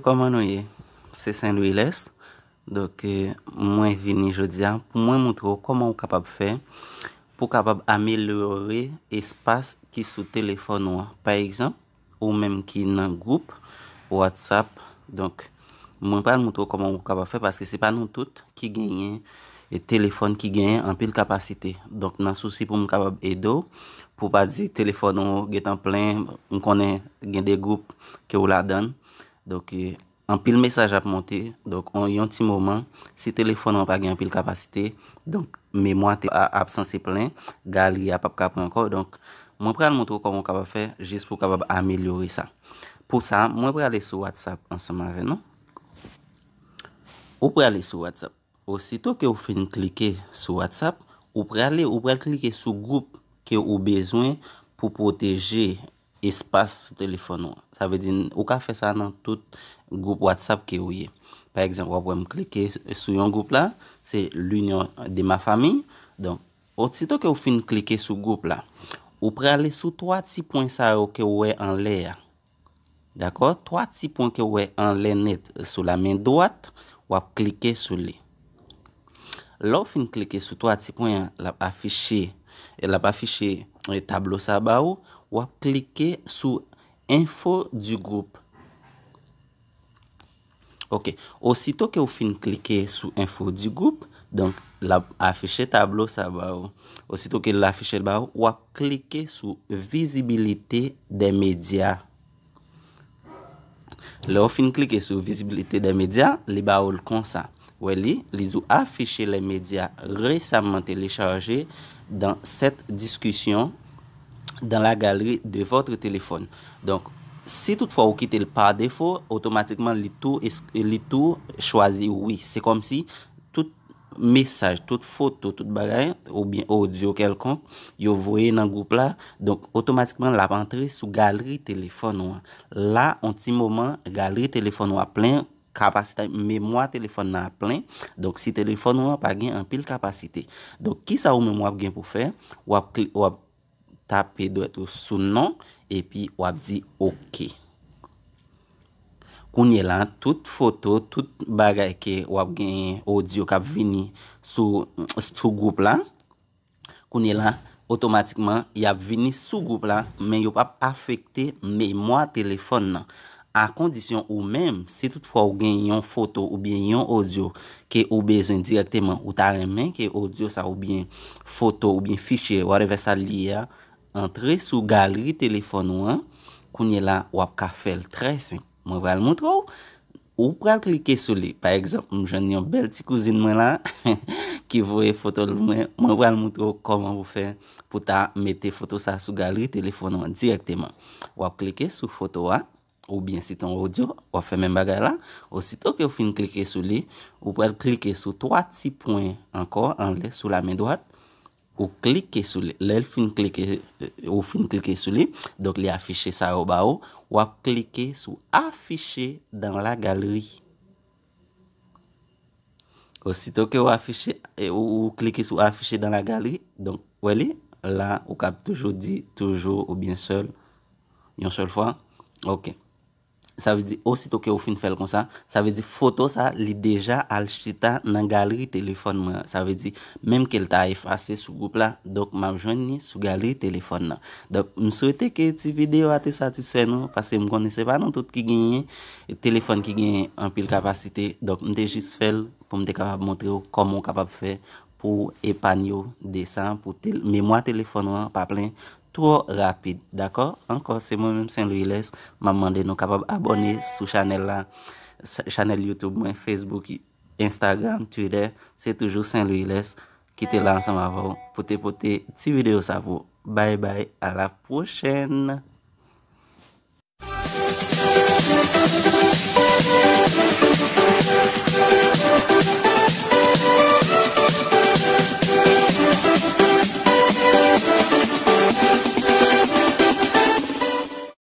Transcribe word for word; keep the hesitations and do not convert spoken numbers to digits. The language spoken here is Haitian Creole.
Kòman nou ye? Se Saint Louis Lès. Donk, eh, mwen vini jodi a pou mwen montre w kòman ou kapab fè pou kapab amelyore espas ki sou telefòn ou an. Pa egzanp, ou menm ki nan gwoup WhatsApp, donk, mwen pral montre w kòman ou kapab fè, paske se pa nou tout ki genyen e telefòn ki genyen anpil kapasite. Donk, nan sousi pou m kapab ede w, pou pa di telefòn ou gentan plen, m konnen gen de gwoup ke w ladan l. Donk, eh, anpil mesaj ap monte. Donk, on, yon ti moman, si telefòn ou an pa gen anpil kapasite, donk, memwa te, a, ap sanse plen, galri a p ap ka pran ankò. Donk, mwen pral montre w kòman w kapab fè jis pou w kapab amelyore sa. Pou sa, mwen prale sou WhatsApp ansanm avè nou. Ou prale sou WhatsApp. Osito ke w fin klike sou WhatsApp, ou prale, ou pral klike sou gwoup ke ou bezwen pou pwoteje espas sou telefòn ou an. Sa vle di, ou ka fè sa nan tout gwoup WhatsApp ke ou ye. Pa egzanp, w ap wè m klike sou yon gwoup la, se L'Union de ma famille. Donk, osito ke w fin klike sou gwoup la, ou prale sou twa ti pwen sa yo ke w wè anlè a. Dakò? Twa ti pwen ke w wè anlè nèt sou la men dwat, w ap klike sou li. Lè w fin klike sou twa ti pwen an, l ap afiche, l ap afiche, eh, tablo sa ba ou, w ap klike sou Info du groupe. Ok. Osito ke w fin klike sou Info du groupe, donk, l ap afiche tablo sa ba ou. Osito ke l afiche l ba ou, w ap klike sou Visibilité des médias. Lè w fin klike sou Visibilité des médias, li ba ou l konsa. Wè li, li di w afficher les médias récemment téléchargés dans cette discussion dans la galerie de votre téléphone. Donk, si toutfwa ou kite l pa defo, otomatikman li tou, li tou chwazi wi. Se kòmsi tout mesaj, tout foto, tout bagay, oubyen odyo kèlkonk, yo voye nan gwoup la. Donk, otomatikman, l ap antre sou galri telefòn ou an. La, on ti moman, galri telefòn ou a plen, kapasite memwa telefòn nan ap plen. Donk, si telefòn ou an pa gen anpil kapasite. Donk, kisa ou menm w ap gen pou fè? W ap kli-, w ap tape dwèt ou sou non, epi w ap di oke. Kounye la, tout foto, tout bagay ke w ap genyen, odyo k ap vini sou, sou gwoup la, kounye la, otomatikman, y ap vini sou gwoup la, men yo p ap afekte memwa telefòn nan. A kondisyon ou menm, si toutfwa ou gen yon foto oubyen yon odyo ke ou bezwen dirèkteman, ou ta renmen ke odyo sa oubyen foto oubyen fichye, whatever sa l ye a, antre sou galri telefòn ou an, kounye la, w ap ka fè l trè senp. Mwen pral montre w. Ou pral klike sou li. Pa egzanp, m jwenn yon bèl ti kouzin mwen la ki voye foto l mwen. Mwen pral montre w kòman pou fè pou ta mete foto sa sou galri telefòn ou an dirèkteman. W ap klike sou foto a, oubyen si t on odyo, w ap fè menm bagay la. Osito ke w fin klike sou li, ou pral klike sou twa ti pwen ankò anlè sou la men dwat. Ou klike sou li. Lè l fin klike, ou fin klike sou li, donk li afiche sa yo ba ou. W ap klike sou afficher dans la galerie. Osito ke w afiche, e, ou, ou klike sou afficher dans la galerie, donk, wè li, la, ou kab toujou di toujours oubyen seul, yon sèl fwa. Ok. Sa vle di, osito ke ou fin fè l konsa, sa vle di foto sa, li deja al chita nan galri telefòn mwen an. Sa vle di, menm ke l ta efase sou gwoup la, donk m ap jwenn li sou galri telefòn nan. Donk, m swete ke ti videyo a te satisfè nou, paske m konnen se pa nou tout ki genyen telefòn ki genyen anpil kapasite. Donk, m te jis fè l pou m te kapab montre w kòman w kapab fè pou w epanye w de sa, pou tel-, memwa telefòn ou an pa plen twò rapid, dakò? Ankò, se mwen menm, Saint Louis Lès. M ap mande nou kapab abòne sou chanèl la, ch-, chanèl YouTube mwen, Facebook, Instagram, Twitter, se toujou Saint Louis Lès ki te la ansanm avè w pou te pote ti videyo sa pou ou. Bye bye, à la prochaine!